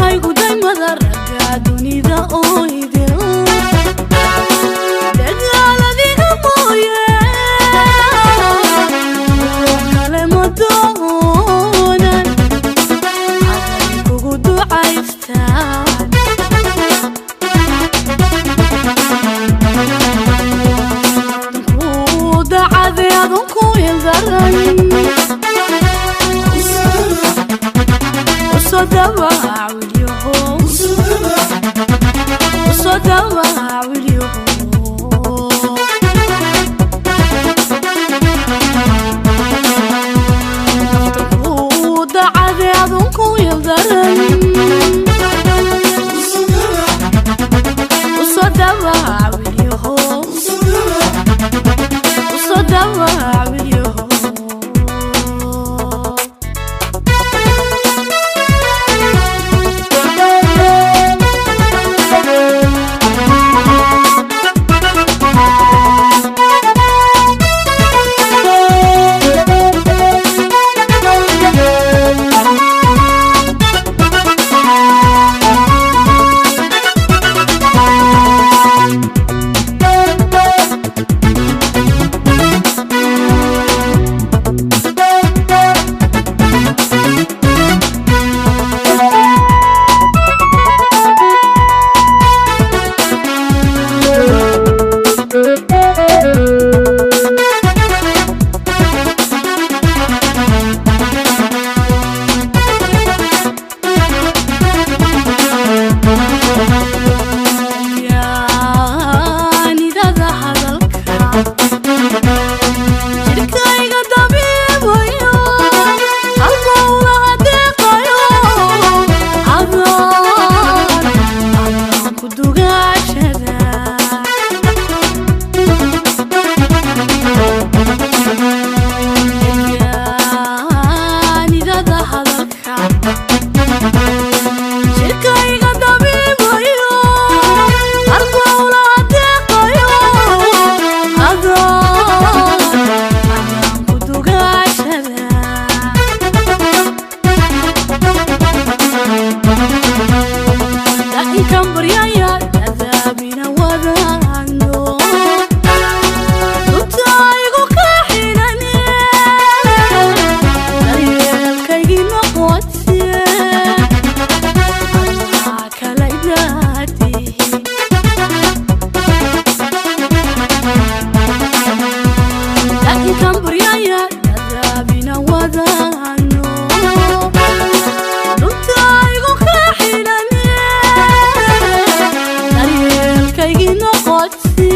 Indhahaygu daymada ragga dunida oo idil dagaaladiga mooye ruux kale ma doonan aday kugu ducaystaan. Ku dacade adun ku ildaran usoo dawaac wilyahow, usoo dawaac wilyahow. Ku dacade adun ku ildaran usoo dawaac wilyahow, usoo dawaac wilyahow. Yaanidada hadalka jidhkayga dabiibayo, halbowlaha deeqayo, adaan adaan ku dugaashada. Yaanidada hadalka jidhkayga dabiibayo, halbowlaha deeqayo, adaan adaan ku dugaashada. Daa'inkan baryaya cadaabina wadaano duntaygu ka xidhane daryeelkaygii noqote adaa kala idaadihi. Daa'inkan baryaya cadaabina wadaano duntaygu ka xidhane daryeelkaygii noqote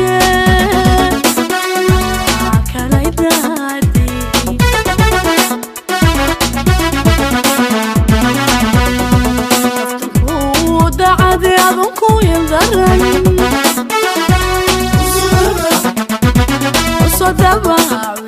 adaa kala idaadihi. Ku dacade adun ku ildaran usoo dawaac